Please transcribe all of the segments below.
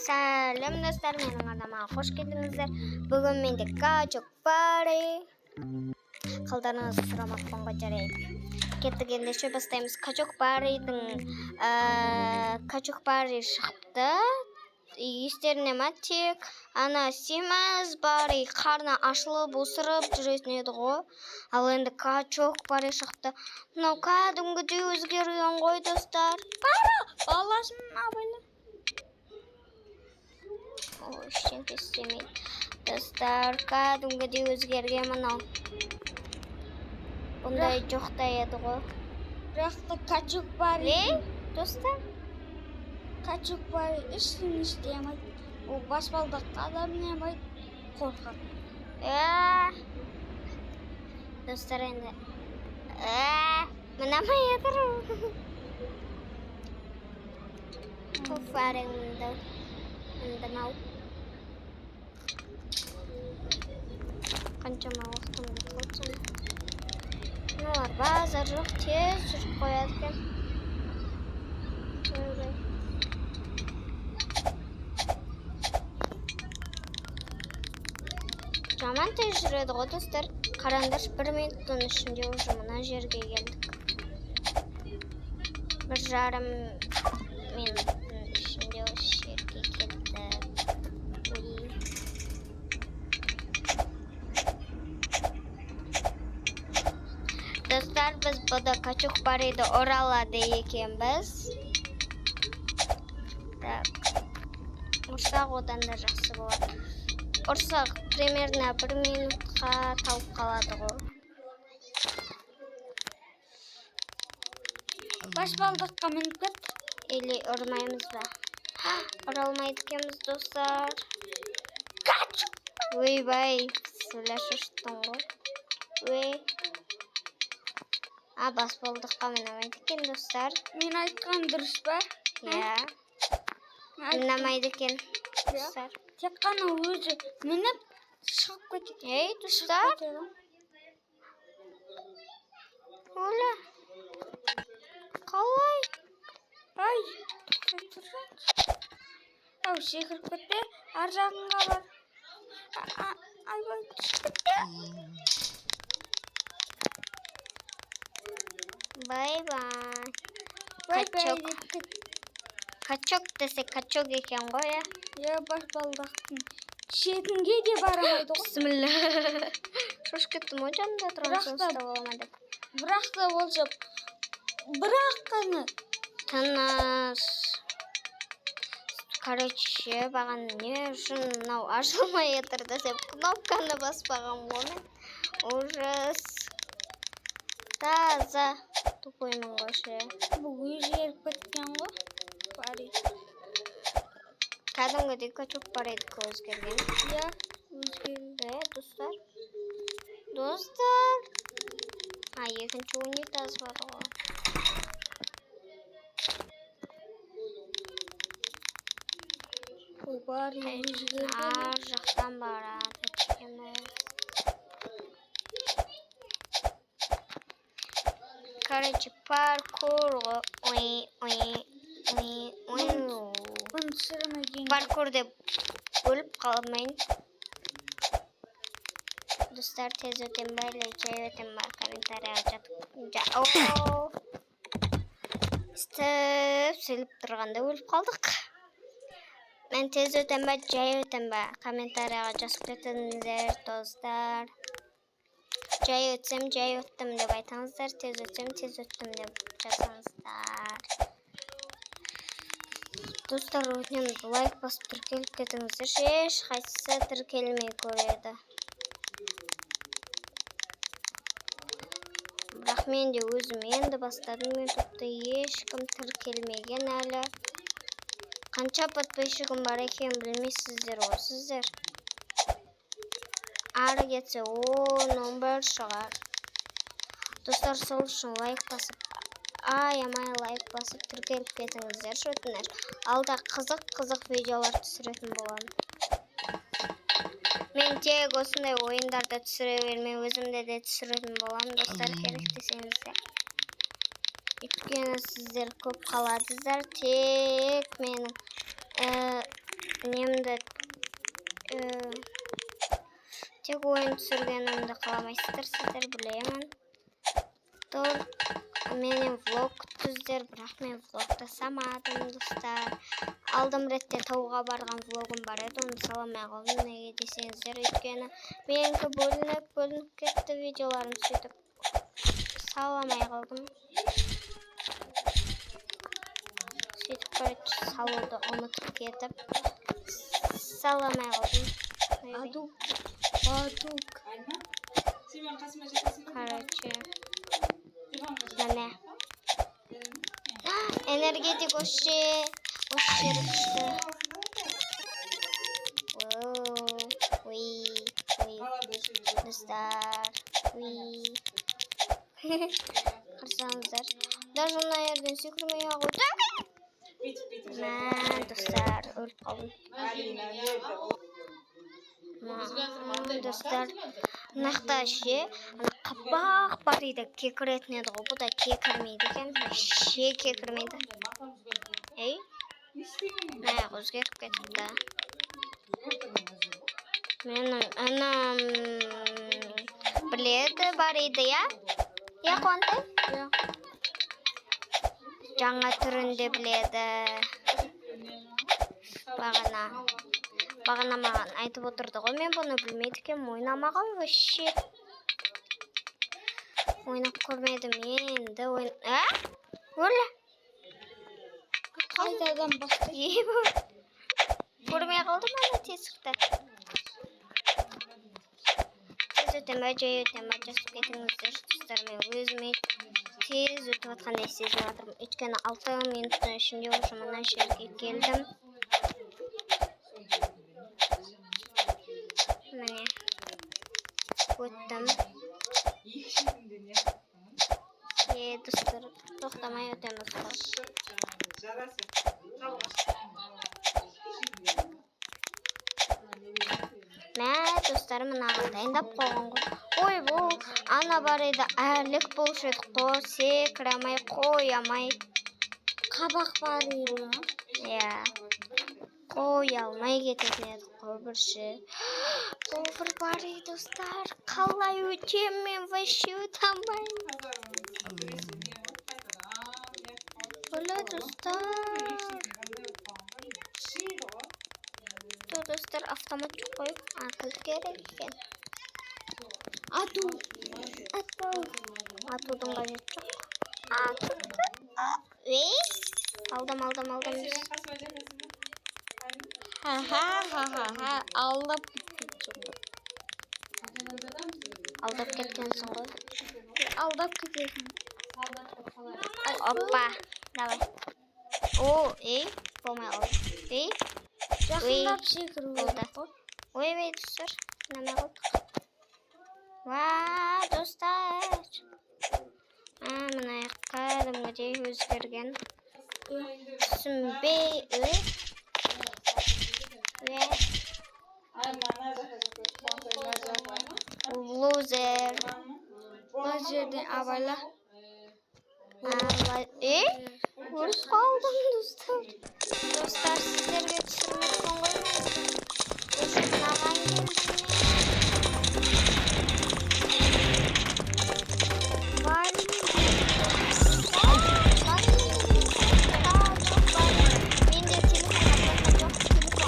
Сәлем, достар, менің арнама қош келдіңіздер. Бүгін менде качок Барри. Қалдарыңызды сұрамаппын ғой, жарайды. Кеттік ендеше, бастаймыз. Качок Барридің качок Барри шығыпты. Естеріне ма, тек ана семіз Барри қарны ашылып, осырып жүретін еді ғой. Ал енді качок Барри шықты. Мынау кәдімгідей өзгерген ғой, достар. Бара, баласын абайла. О, ештеңке істемейді. Достар, кәдімгідей өзгерген мынау. Бұндай жоқ та еді ғой. Бірақ та качок бар. Ей, достар. Качок бар ештеңе істей алмайды. Ол баспалдаққа да міне алмайды. Қорқады. Ә, достар, енді. Ә, мынамай жатыр. Туф, әрең мінді. Міндім ау. Қаншама уақытым кетіп қалды сонда. Мыналар базар жоқ, тез жүріп қояды екен. Ойбай. Жаман тез жүреді ғой, достар. Қараңдаршы, бір минуттың ішінде уже мына жерге келдік. 1,5 минуттың ішінде осы жерге келдік. Ой. Достар, біз бұда качок Барриді ұра алады екенбіз. Так. Ұрсақ, одан да жақсы болады. Ұрсақ, примерно бір минутқа талып қалады ғой. Баспалдаққа мініп кет. Или ұрмаймыз ба? Ұра алмайды екенбіз, достар. Качок. Ойбай, бісміллә, шошыттың ғой. Ой. А, баспалдаққа міне алмайды екен, достар. Мен айтқан дұрыс па? Иә. Міне алмайды екен, достар. Тек қана өзі мініп шығып кетеді. Ей, достар. Кетеді. Оля. Қалай? Ай, тоқтай тұрсаңшы. Ау, секіріп кетпе, ар жағыңға бар. Айбай, түсіп кетпе. Бай-бай. Бай-бай Качок. деп кет. Качок десе качок екен ғой, иә. Иә, баспалдақтың шетінге де бара алмайды ғой. Бісміллә. Шошып кеттім ғой, жанымда тұрған Бірақ соң та- ұстап алама деп. Бірақ та болса, бірақ қана Тыныш. Короче, бағана не үшін мынау ашылмай жатыр десем, кнопканы баспаған ғой мен. Ужас. Таза тупоймын ғой ше. Бұл өзгеріп кеткен ғой. Бари. Кәдімгідей качок бар еді, өзгерген. Иә, өзгерді. Е, достар. Достар. А, екінші унитаз бар ғой. Бұл Бари өзгерді. Ар жақтан барады екенбіз. Короче, паркур ғой. Ой, ой, ой, ой. Бұны түсірмеген. Паркур деп өліп қалмайын. Достар, тез өтем ба или жай өтем ба? Комментарийға жатып. О! Істіп сөйлеп тұрғанда өліп қалдық. Мен тез өтем ба, жай өтем ба? Комментарийға жазып кетіңіздер, достар. Жай өтсем, жай өттім деп айтыңыздар, тез өтсем, тез өттім деп жазыңыздар. Достар, өтінемін, лайк басып тіркеліп кетіңіздерші, ешқайсысы тіркелмей көреді. Бірақ мен де өзім енді бастадым ютубты, ешкім тіркелмеген әлі. Қанша подписчигім бар екенін білмейсіздер ғой сіздер. Ары кетсе 10-11 шығар. Достар, сол үшін лайк басып, аямай лайк басып тіркеліп кетіңіздерші, өтініш. Алда қызық-қызық видеолар түсіретін боламын. Мен тек осындай ойындарды түсіре бермей, өзімді де түсіретін боламын, достар, керек десеңіздер. Өйткені сіздер көп қаладыңыздар, тек менің Немді тек ойын түсіргенімді қаламайсыздар сіздер, білемін. Менен влог күттіңіздер, бірақ мен влог жасамадым, достар. Алдым ретте тауға барған влогым бар еді, оны сала алмай қалдым. Неге десеңіздер, өйткені менікі бөлініп бөлініп кетті видеоларым, сөйтіп сала алмай қалдым. Сөйтіп, короче, салуды ұмытып кетіп, сала алмай қалдым. Адук. Адук. Короче, міне, энергетик осы жері күшті. Ой, ой, достар, ой, қарасаңыздар, даже мына жерден секірмей ақ өтемін. Мә, достар, өліп қалдым. Мә, достар, мына жақта ше, ана қабақ бар еді, кекіретін еді ғой, бұл да кекірмейді екен, вообще кекірмейді. Ей, мына жақ өзгеріп кетіпті. Менің інім біледі бар еді, иә? Иә, Қуантай? Иә. Жаңа түрінде біледі. Бағана маған айтып отырды ғой, мен бұны білмейді екенмін, ойнамаған вообще. Ойнап көрмедім енді ойын. А? Өлі. Қайтадан бастай. Ебу. Көрмей қалдым ана тесікті. Тез өтем ба, жай өтем ба, жазып кетіңіздерші, достар. Мен өзіме тез өтіп жатқандай сезініп жатырмын. Өйткені 6 минуттың ішінде уже мына жерге келдім. Міне. Өттім. Е, достар, тоқтамай өтеміз ғой. Мә, достар, мынаған дайындап қойған ғой. Ой, бұл ана бар еді, әрлік болушы еді қой, секіре алмай, қоя алмай. Қабақ бар еді ма? Иә. Қоя алмай кететін едік қой бірші. Повар бар еді, достар. Қалай өтемін мен, вообще өте алмаймын. Ола, достар. Тұр, достар, автомат жоқ қой. А, кілт керек екен. Ату. Ату. Атудың қажеті жоқ. Ату. Ей, алдым, алдым, алдым. Ха-ха-ха-ха. Алдап кеткен ғой. Алдап кеткенсің ғой. Алдап кетесің. Опа, давай. О, ей, болмай қалды. Ей, Жақындап секіру Болды. керек қой. Ойбай, достар, ұнамай қалдық. Уа, достар. А, мына кәдімгідей өзгерген. Түсінбей, ө? Ө? Лузер. Мына жерден абайла. Ей, өліп қалдым, достар. Достар, сіздерге түсірмеппін ғой мен. Уже мынаған келдім мен. Бар. Бар, менде телефон аппарат жоқ,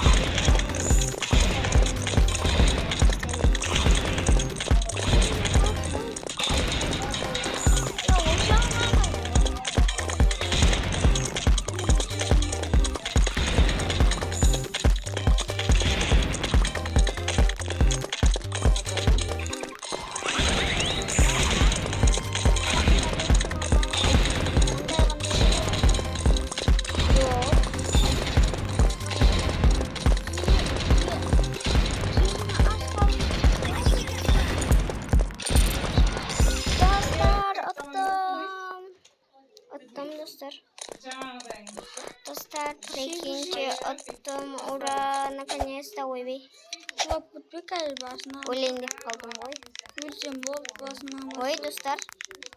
телефон. Ya, o жағынан. Жоқ. Достар, ұттым. Ұттым, достар. Достар, прикиньте, ұттым. Ура, наконец-то, ойбай. Құлап кетпе қазір басына. Өлейін деп қалдым ғой. Өлсем болды, басына. Ой, достар.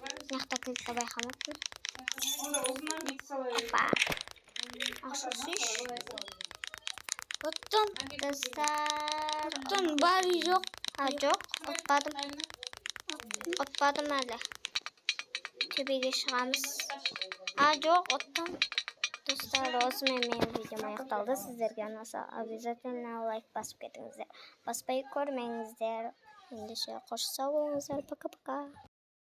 Мына жақта кілтті байқамаппын. Опа. Ақша түсейші. Ұттым. Достар. Ұттым, Барри жоқ. А, жоқ, ұтпадым. Ұтпадым әлі. Төбеге шығамыз. А, жоқ, ұттым. Достар, осымен менің видеом аяқталды. Сіздерге ұнаса, обязательно лайк басып кетіңіздер. Баспай көрмеңіздер. Ендеше, қош сау болыңыздар. Пока-пока.